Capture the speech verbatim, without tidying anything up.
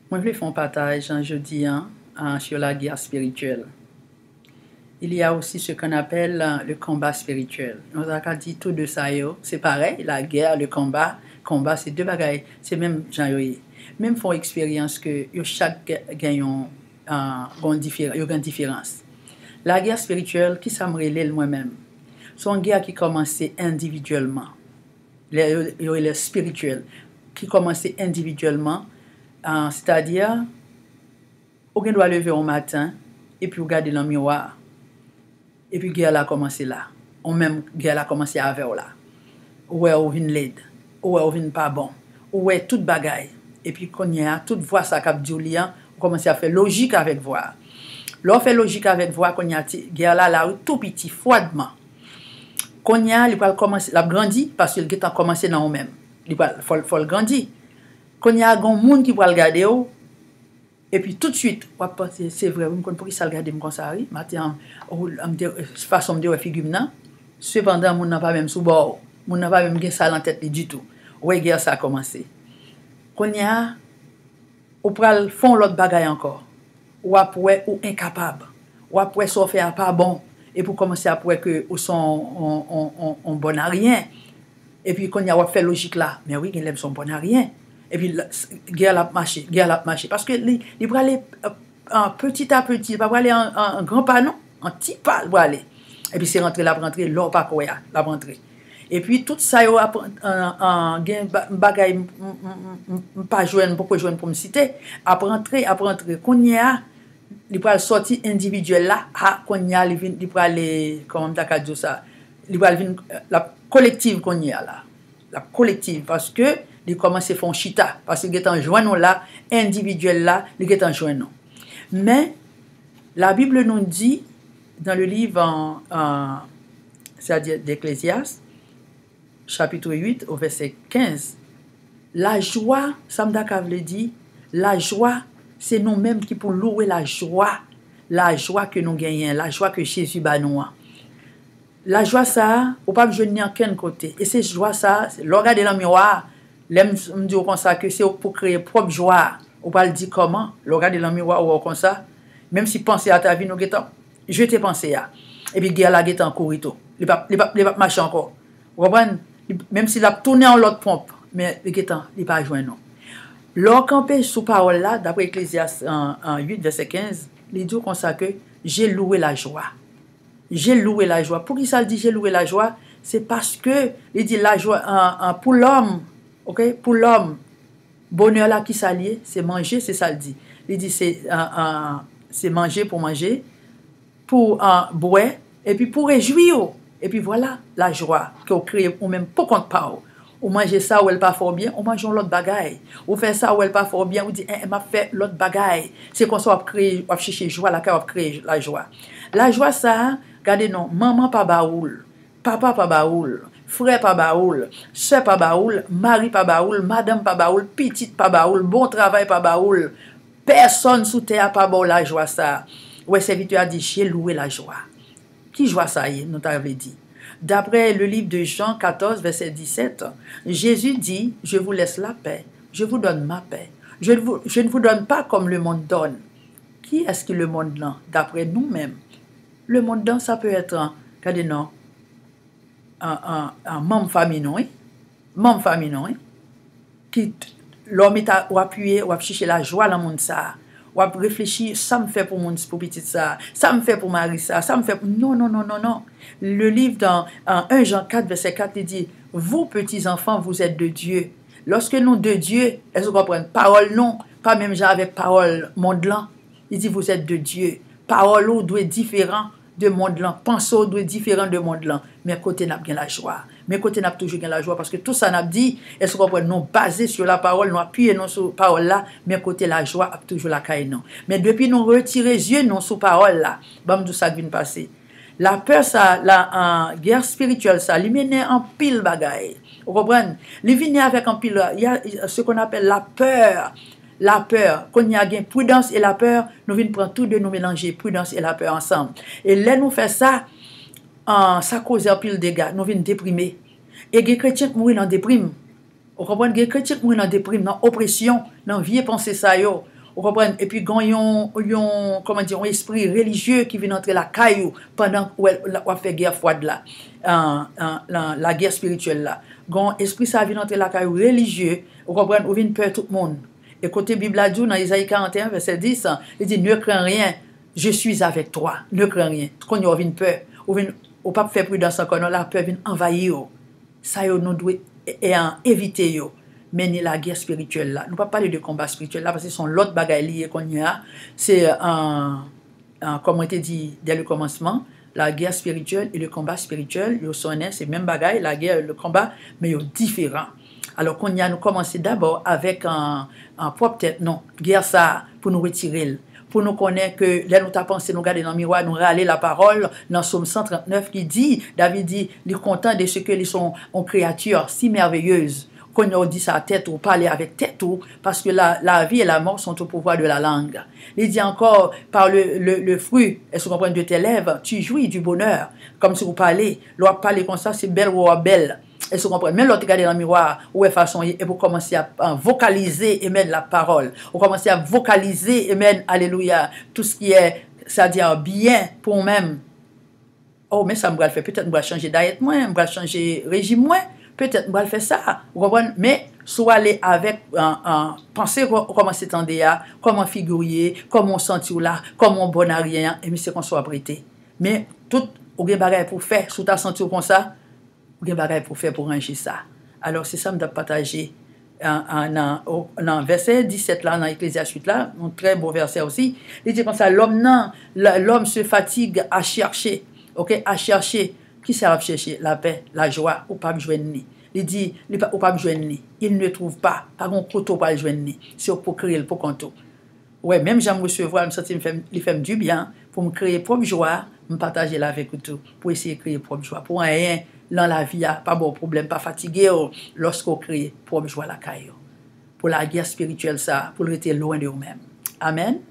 Mwen vle fè yon pataj, hein, jodi an, hein, sur la guerre spirituelle. Il y a aussi ce qu'on appelle, euh, le combat spirituel. Nou ta ka di tou de sa yo, se parèy, la guerre, le combat, konba, se de bagay, se menm jan yo ye. Men m fè yon eksperyans ke yo chak gen yon, euh, gen diferan, yo gen diferans. La guerre spirituelle, kisa m rele l mwen menm? Se yon gè ki kòmanse endividyèlman. Lè yo, yo rele spirityèl, ki kòmanse endividyèlman, euh, sètadi, ou gen dwa leve yon maten, epi w gade nan miwa, epi gè la kòmanse la. Ou menm, gè la kòmanse avè w la. Ou wè ou vin led, ou wè ou vin pa bon, ou wè tout bagay. Epi kounye a, tout vwa sa k ap di w li an, ou kòmanse ap fè lojik avèk vwa a. Lè w fè lojik avèk vwa, kounye a, ti, gè la la tou piti, fwadman. Kounye a, li pral kòmanse, l ap grandi, paske l gentan kòmanse nan ou menm. Li pral, fò, fò l grandi. Kounye a, gen yon moun ki pral gade w, epi toutswit, w ap panse, se vre, wi, m konn poukisa l gade m konsa, wi. Maten an, ou, m te, fason m te wè figi m nan. Sepandan, moun nan pa menm sou bò w. Moun nan pa menm gen sa nan tèt li ditou. Ou wè gè sa kòmanse. Kounye a, ou pral fè yon lòt bagay ankò. W ap wè ou enkapab. W ap wè sa w fè a pa bon. Epi w kòmanse ap wè ke ou se yon, yon, yon, yon, yon bòn a ryen. Epi kounye a w ap fè lojik la. Men wi, gen lè m se yon bòn a ryen. Epi l, s, gè la ap mache, gè la ap mache. Paske li, li prale, euh, euh, petit à petit, li pa prale an, an, an gran pa non, an ti pa l prale. Epi se rantre l ap rantre, lè w pa kwè a, l ap rantre. Epi tout sa yo ap, an, an, gen ba, bagay m, m, m, m, m pa jwenn, m poko jwenn pou m site, ap rantre, ap rantre. Kounye a, li pral sòti endividyèl la, a, kounye a, li vin, li prale, kòman m ta ka di w sa? Li pral vin, l ap kolektiv kounye a la. L ap kolektiv, paske li kòmanse fè yon chita, paske l gentan jwenn ou la, endividyèl la, li gentan jwenn ou. Men, la Bible nous dit, dans le livre, euh, c'est-à-dire d'Ecclésiaste, chapitre huit, au verset quinze, lajwa, sa m ta ka vle di, lajwa, se nou menm ki pou louwe lajwa, lajwa ke nou genyen, lajwa ke Jezi ba nou an. Lajwa sa a, ou p ap jwenn li ankenn kote. E se jwa sa a, lè w gade nan miwa a, lè m, m di w konsa ke se ou k pou kreye pwòp jwa a, ou pral di kòman, lè w gade nan miwa, ou wè w konsa, menm si panse a ta vin, ou gentan jete panse a. Epi gè la gentan kouri tou. Li p ap, li p ap, li p ap mache ankò. Ou konprann? Li, menm si l ap tounen yon lòt ponp, men li gentan, li pa jwenn ou. Lè w kanpe sou pawòl la, daprè Eklezyas, an, an uit, vèsè kenz, li di w konsa ke, j'ai loué la joie. J'ai loué la joie. Poukisa l di j'ai loué la joie? Se paske li di lajwa, an, an, pou lòm, oke, pou lòm, bonè la, kisa l ye? Se manje, se sa l di. Li di se, an, an, se manje pou manje, pou, an, bwè, epi pou rejwi w. Epi vwala, lajwa ke w kreye ou menm pou kont pa w. Ou manje sa, ou wè l pa fè w byen, ou manje yon lòt bagay. Ou fè sa, ou wè l pa fè w byen, ou di, en, en, m ap fè lòt bagay. Se konsa w ap kreye, w ap chèche jwa lakay, w ap kreye lajwa. Lajwa sa a, gade non, manman pa ba ou l, papa pa ba ou l, frè pa ba ou l, sè pa ba ou l, mari pa ba ou l, madanm pa ba ou l, pitit pa ba ou l, bon travay pa ba ou l, pèsòn sou tè a pa ba w lajwa sa a. Ou wè, sèvitè a di, j'ai loué la joie. Ki jwa sa ye, nou ta vle di? D'après le livre de Jean quatorze, verset dix-sept, Jésus dit, je vous laisse la paix, je vous donne ma paix. Je ne vous, je ne vous donne pas comme le monde donne. Kiyès ki lemonn lan, daprè nou menm? Lemonn lan, sa peut être, gade non, an, an, an, manm fanmi nou, wi. Manm fanmi nou, wi. Ki t, lè w mete w apiye, w ap chèche lajwa nan moun sa a. W ap reflechi, sa m fè pou moun, pou pitit sa a, sa m fè pou mari sa a, sa m fè pou, non, non, non, non, non. Le livre dans, en un Jean quatre, verset quatre, li di, vous, petits enfants, vous êtes de Dieu. Lòske nou de Dye, èske w konprann? Pawòl nou pa menm jan avèk pawòl mond lan. Li di, vous êtes de Dieu. Pawòl ou dwe diferan de mond lan. Panse w dwe diferan de mond lan. Men kote n ap gen lajwa. Men kote n ap toujou gen lajwa. Paske tout sa n ap di, èske w konprann? Nou baze sur la parole, nou apiye nou sou pawòl la. Men kote lajwa ap toujou lakay nou. Men depi nou retire zye nou sou pawòl la, ban m di w sa k vin pase. Lapè sa, la, an, gè espirityèl sa, li mennen anpil bagay. Ou konprann? Li vini avèk anpil, y a, ce qu'on appelle la peur. Lapè. Kounye a gen prudence et la peur, nou vin pran tou de nou melanje, prudence et la peur ansanm. E lè nou fè sa, an, sa koze anpil dega, nou vin deprime. E gen kretyen k mouri nan deprim. Ou konprann? Gen kretyen k mouri nan deprim, nan opresyon, nan vye panse sa yo. Ou konprann? Epi gen yon, yon, kòman di, yon espri relijye ki vin antre lakay ou pandan w w ap fè gè fwad la, an, an, la, lagè espirityèl la. Gen yon espri sa vin antre lakay ou relijye, ou konprann, ou vin pè tout moun. E kote Bib la di w nan Ezayi karannteyen, vèsè dis, li di, ne crains rien, je suis avec toi, ne crains rien. Kounye a w vin pè, ou vin, ou p ap fè pridans ankò, non, lapè vin anvayi w. Sa yo nou dwe e, e, an, evite yo. Men ni lagè espirityèl la. Nou p ap pale de konba espirityèl la, paske se yon lòt bagay li ye kounye a. Se, an, an, kòm mwen te di dè le kòmansman, lagè espirityèl e le konba espirityèl, yo sonnen, se menm bagay, lagè, le konba, men yo diferan. Alò, kounye a, nou kòmanse dabò avèk, an, an, pwòp tèt nou. Gè sa a, pou nou retire l. Pou nou konnen ke lè nou ta panse nou gade nan miwa, nou rale lapawòl nan Sòm san trannèf ki di, David di, li kontan de se ke li se yon, yon kreyati si mèveyez. Kounye a w di sa a tèt ou, pale avèk tèt ou, paske la, la vie et la mort sont au pouvoir de la langue. Li di ankò, par le, le, le fruit, èske w konprann, de tes lèvres, tu jouis du bonheur. Kòmsi w pale, lè w ap pale konsa, se bèl wè w ap bèl. Èske w konprann? Men lè w te gade nan miwa, ou wè fason w ye, epi w kòmanse ap, an, vokalize, amen, la parole. Ou kòmanse ap vokalize, amen, alelouya, tout ce qui est, c'est-à-dire bien pou ou menm. Oh, men sa m pral fè, petèt m pral chanje dayèt mwen, m pral chanje rejim mwen, petèt m pral fè sa. Ou konprann? Men, si w ale avèk, an, an, panse w, ou kòmanse tande a, kòman figi w ye, kòman w santi w la, kòman w bòn a ryen an, ebyen se konsa w ap rete. Men, tout, ou gen bagay pou w fè, si w ta santi w konsa, ou gen bagay pou w fè pou ranje sa. Alò, se sa m t ap pataje, an, an, nan, o, nan vèsè disèt la, nan Eklezyas uit la, yon trè bon vèsè osi. Li di konsa, l'homme nan, la- l'homme se fatigue à chercher, ok, à chercher. Kisa l ap chèche? Lapè, lajwa, ou p ap jwenn li. Li di, li pa, ou p ap jwenn li. Il ne trouve pas. Pa gen kote w pral jwenn li. Se w k pou kreye l pou kont ou. Ou wè, menm jan m resevwa l, m santi m fè m, li fè m dibyen, pou m kreye pwòp jwa, m pataje l avèk ou tou, pou eseye kreye pwòp jwa. Pou anyen nan lavi a pa ba w pwoblèm, pa fatige w, lòske w kreye pwòp jwa lakay ou. Pou lagè espirityèl sa a, pou l rete lwen de ou menm. Amèn.